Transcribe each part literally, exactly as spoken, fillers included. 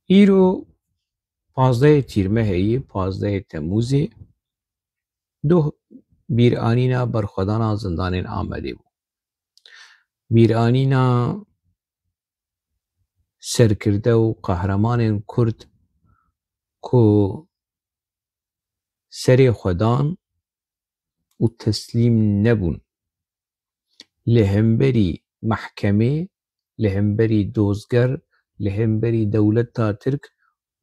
Îro pazdehê Tîrmehê yê, pazdehê Temûzê, doh bîranîna berxwedana zindanên Amedê bû. Bîranîna serkirde û qehremanên Kurd ku serê xwe dan û teslîm nebûn. Li hemberî mehkemê, li hemberî dozger, li hemberî dewleta Tirk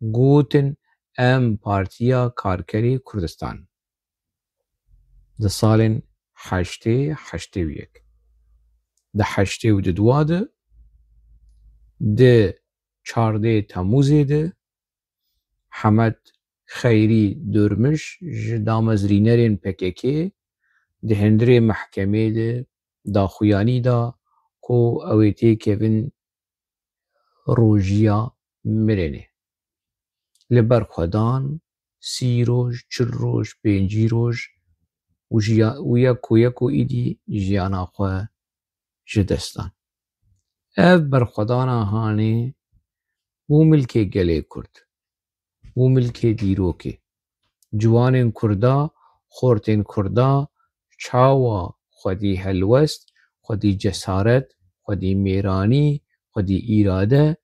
gotin, em Partiya Karkerê Kurdistan. Di salên heştê, heştê û yek. Di heştê û di dua de, di çardê Temûzê de, Hemed Xeyrî Durmiş ji damezrînerên P K K di hundirê mehkemê de daxuyanî da ku ew ê têkevin rojiya mirinê. Li ber xwe dan sî roj, çil roj, pêncî roj û jiya-, û yek û yek û îdî jiyana xwe ji dest dan. Ev berxwedana hanê bû milkê gelê Kurd, bû milkê dîrokê. Ciwanên Kurda, xortên Kurda çawa xwedî helwest, xwedî cesaret, xwedî mêranî, xwedî îrade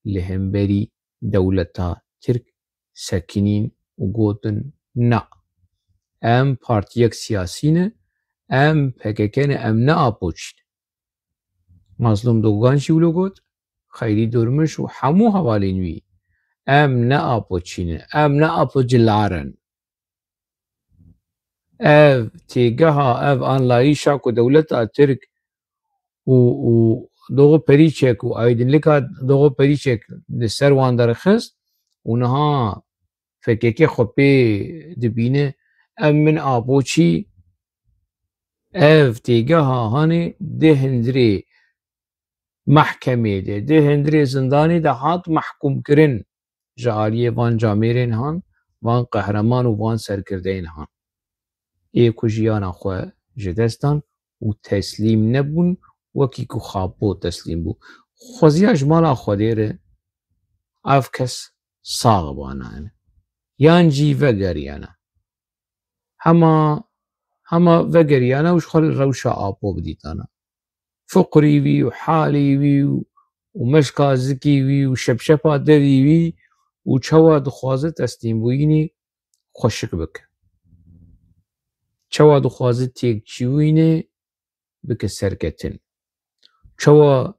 li hemberî dewleta Tirk sekinîn û gotin, na, em partiyek siyasî ne, em P K K ne, em ne Apoçî ne. Mazlûm Dogan jî wilo got, Xeyrî Durmiş û hemû hevalên wî, em ne Apoçî ne, em ne Apo Cilar in. Ev têgeha, ev anlayîşa ku dewleta Tirk û, û Doğu Perîçek û aydinlika Doğu Perîçek li ser wan derxist û niha P K K xwe pê dibîne, em min Apoçî, ev têgeha hanê di hundirê mehkemê de, di hundirê zindanê de hat mehkûmkirin ji aliyê van camêrên han, van qehreman û van serkirdeyên han. Ê ku jiyana xwe ji dest dan û teslîm nebûn, wekî ku Xapo teslîm bû. Xweziya ji mala Xwedê re ev kes sax bana ne. Yan jî vegeriyana. Hema, hema vegeriyana û ji xwe li rewşa Apo bidîtana. Fiqrî wî û halî wî û, û meşka zikî wî û şepşepa devî wî û çawa dixwaze teslîmbûyînê xweşik bike. Çawa dixwaze têkçûyînê bike serketin. Çawa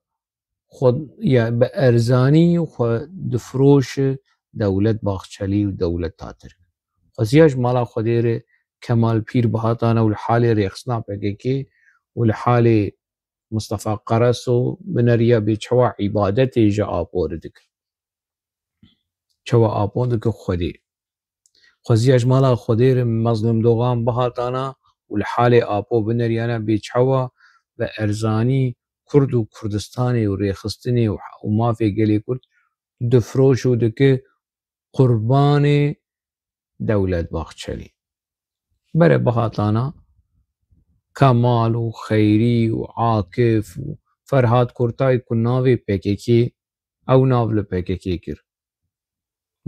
xwe, ya, bi erzanî xwe difroşe Dewlet Baxçelî û dewleta Tirk. Xweziya ji mala Xwedê re Kemal Pîr bihatana û li halê rêxistina P K K û li halê Mustafa Karaso bineriya bê çawa îbadetê ji Apo re dike. Çawa Apo dike Xwedê. Xweziya ji mala Xwedê re Mazlûm Dogan bihatana û li halê Apo bineriyana bê çawa bi erzanî Kurd û Kurdistanê û rêxistinê û, û mafê gelê Kurd difroş û dike qurbanê Dewlet Baxçelî. Bere bihatana Kemal û Xeyrî û Akif û Ferhat Kurtay ku navê P K K, ew nav li P K K kir.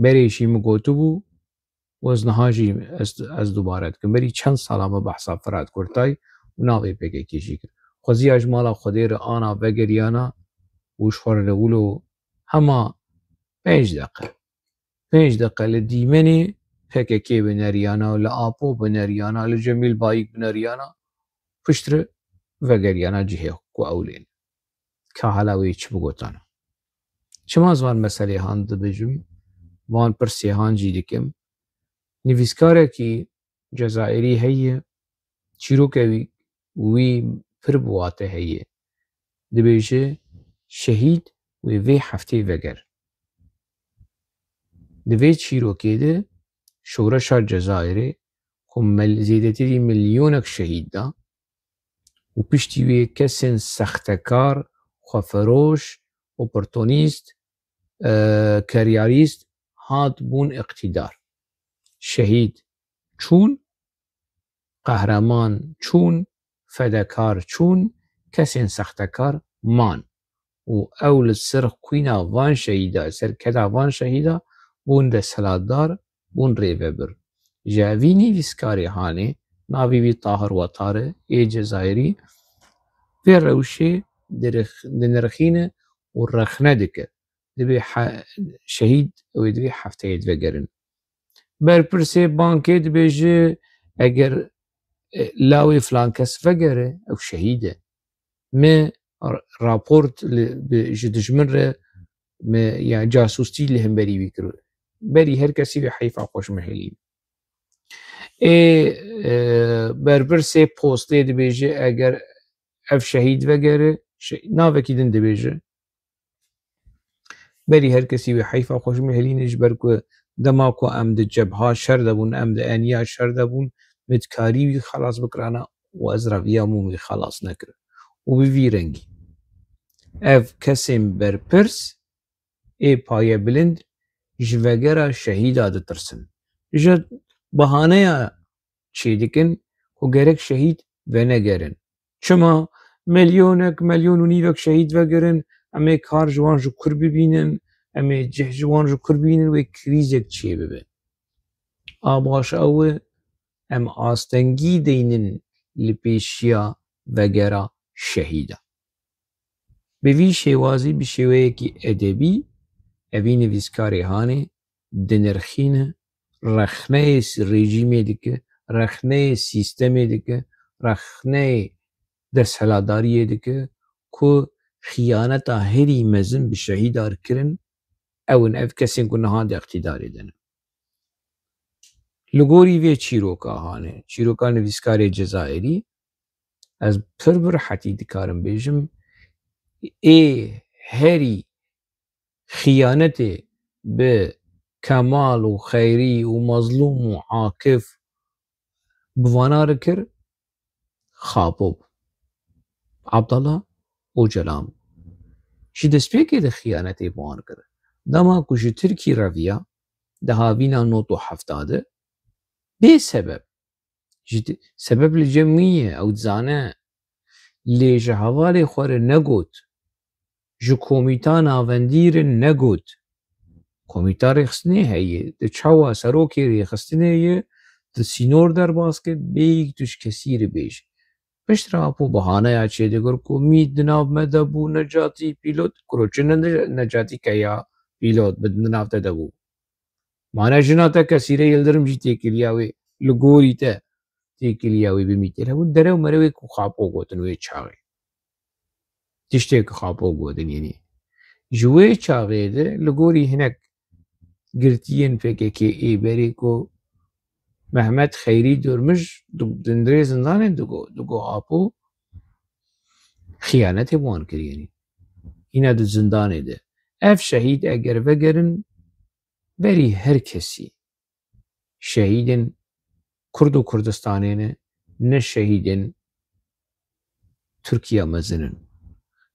Berê jî min gotibû, û ez niha jî ez, ez dubare dikim. Berî çend sala me behsa Ferhat Kurtay û navê P K K jî kir. Xweziya ji mala Xwedê re ana vegeriyana û ji xwe re wilo hema pênc deqe. Pênc deqe li dîmenê P K K bineriyana, li Apo bineriyana, li Cemîl Bayik bineriyana, piştre vegeriyana cihê ku ew lê ne. Ka hala wê çi bigotana? Çima ez van meselê han dibêjim, van pirsê han jî dikim? Nivîskarekî Cezayirî heye, çîroke wî, wî pir bi wate heye. Dibêje, şehîd wê vê heftê veger. Di vê çîrokê de şoreşa Cezayirê ku mel-, zêdetirî milyonek şehîd da û piştî wê kesên sextekar, xwefiroş, oportunîst, e, keryarîst hat bûn îqtîdar. Şehîd çûn, qehreman çûn, fedekar çûn, kesên sextekar man. û ew li ser xwîna van şehîda, ser keda van şehîda bûn desthilatdar, bûn rêvebir. Ji vî nivîskarê hanê, navê wî Tahir Watar e, ê Cezayirî, vê rewşê dirix-, dinirxîne û rexne dike. Divê he-, şehîd ew ê divê hefteyê vegerin. Berpirsê bankê dibêje, eger, e, lawê filan kes vegere, ew şehîd e. Me r-, raport li, bi, ji dijmin re me, ya casûstî li hemberî wî kir. Berî her kesî wê heyfa xwe ji me hêlîn. Ê, e, berpirsê postê dibêje, eger ev şehîd vegere, şe-, navekî din dibêje. Berî her kesî wê heyfa xwe ji me hêlîne, ji ber ku dema ku em di cebha şer de bûn, em di eniya şer de bûn, me dikarî wî xelas bikirana û ez reviya min wî xelas nekir. Û bi vî rengî ev kesên berpirs ê payebilind ji vegera şehîda ditirsin. Ji bahaneya çêdikin ku gerek şehîd venegerin. Çima? Milyonek, milyon û nîvek şehîd vegerin, em ê kar ji wan ji kur bibînin, em ê cih ji wan ji kur bibînin, wê krîzek çêbibe. A baş ew e, em astengî deynin li pêşiya vegera şehîda. Bi vî şêwazî, bi şêweyekî edebî, evî nivîskarê hanê dinirxîne, rexneyê s-, rejîmê dike, rexneyê sîstemê dike, rexneyê desthilatdariyê dike ku xiyaneta herî mezin bi şehîdar kirin, ew in ev kesên ku niha di iqtîdarê de ne. Li gorî vê çîroka hanê, çîroka nivîskarê Cezayirî, ez pir bi rehetî dikarim bêjim, ê herî xiyanetê bi Kemal û Xeyrî û Mazlûm û Akif bi vana re kir, Xapo bû. Abdallah Ocalan bû. Ji destpêkê de xiyanetê bi wan kir. Dema ku ji Tirkî reviya, di havîna nod û hefta de, bê sebeb, ji di-, sebeb li cem wî ye, ew dizane, lê ji hevalê xwe re negot, ji komîta navendî re negot. Komîta rêxistinê heye, di çawa serokê rêxistinê ye, di sînor derbas kir, bêyî tu ji kesî re bêje. Piştre Apo bahaneya çêdikir ku mî di nav me de bû, Necatî pîlot, kuro çi ne, Necatî keya pîlot bi di nav te de bû. Mane jina te Kesîre Yildirim jî têkiliya wê, li gorî te têkiliya wê bi mîtê hebûn. Derew merewê ku Xapo gotin wê çaxê. Tiştê ku Xapo gotin, yanî ji wê çaxê de li gorî hinek girtiyên P K K ê berê ku Mehmet Xeyrî Durmij di, di nirê zindanê digo, digo Apo xiyanetê bi wan kir, yanî hîna di zindanê de. Ev şehîd eger vegerin, berî her kesî. Şehîdên Kurd û Kurdistanê ne, ne şehîdên Tirkiye mezin in.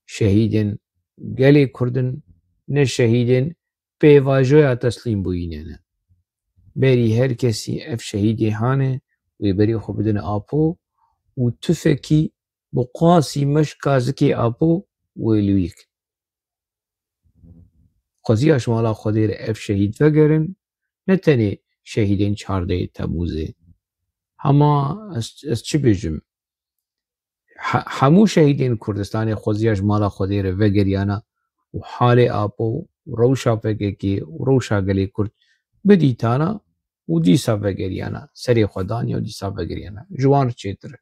Şehîdên gelê Kurd in, ne şehîdên pêvajoya teslîmbûyînê ne. Berî her kesî ev şehîdê hane, wê berê xwe bidin Apo û tufekî bi qasî meşka zikê Apo wê li wî kin. Xweziya ji mala Xwedê re ev şehîd vegerin, ne tenê şehîdên çardehê Temûzê. Hema ez, ez çi bêjim? He-, hemû şehîdên Kurdistanê xweziya ji mala Xwedê re vegeriyana û halê Apo û rewşa P K K û rewşa gelê Kurd bidîtana û dîsa vegeriyana, serê xwe daniya û dîsa vegeriyana. Ji wan re çêtir e.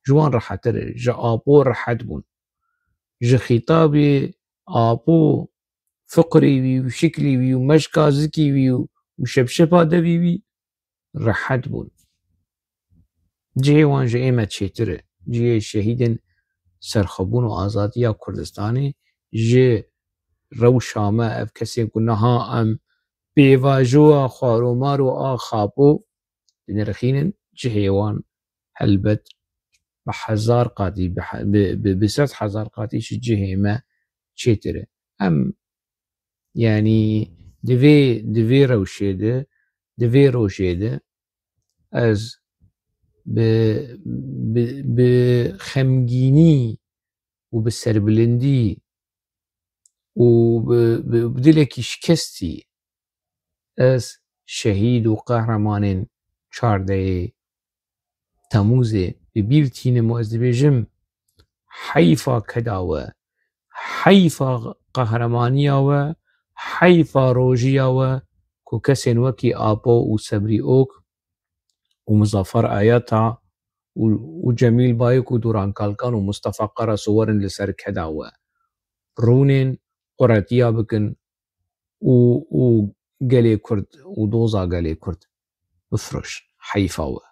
Ji wan rehetir e. Ji Apo rehet bûn. Ji xîtabê Apo, fiqrê wî û şiklê wî û meşka zikê wî û, û şepşepa devê wî rehet bûn. Cihê wan ji ê me çêtir e. Cihê şehîdên serxwebûn û azadiya Kurdistanê, ji rewşa me, ev kesên ku niha em pêvajoya xwaromar û a Xapo dinirxînin, cihê wan helbet bi hezar qatî, bi he-, bi, bi, bi sed hezar qatî ji cihê me çêtir e. Em, yanî di vê, di vê rewşê de, di vê rojê de ez bi, bi, bi xemgînî û bi serbilindî û bi, bi, bi dilekî şikestî ez şehîd û qehremanên çardeyê Temûzê bi bîr tînim û ez dibêjim, heyfa keda we, heyfa qehremaniya we, heyfa rojiya we ku kesên wekî Apo û Sebrî Ok û Muzaffer Ayata û, û Cemîl Bayik û Duran Kalkan û Mustafa Karasu werin li ser keda we. Rûnên quretiya bikin û, û gelê Kurd û doza gelê Kurd bifroşin. Heyfa we.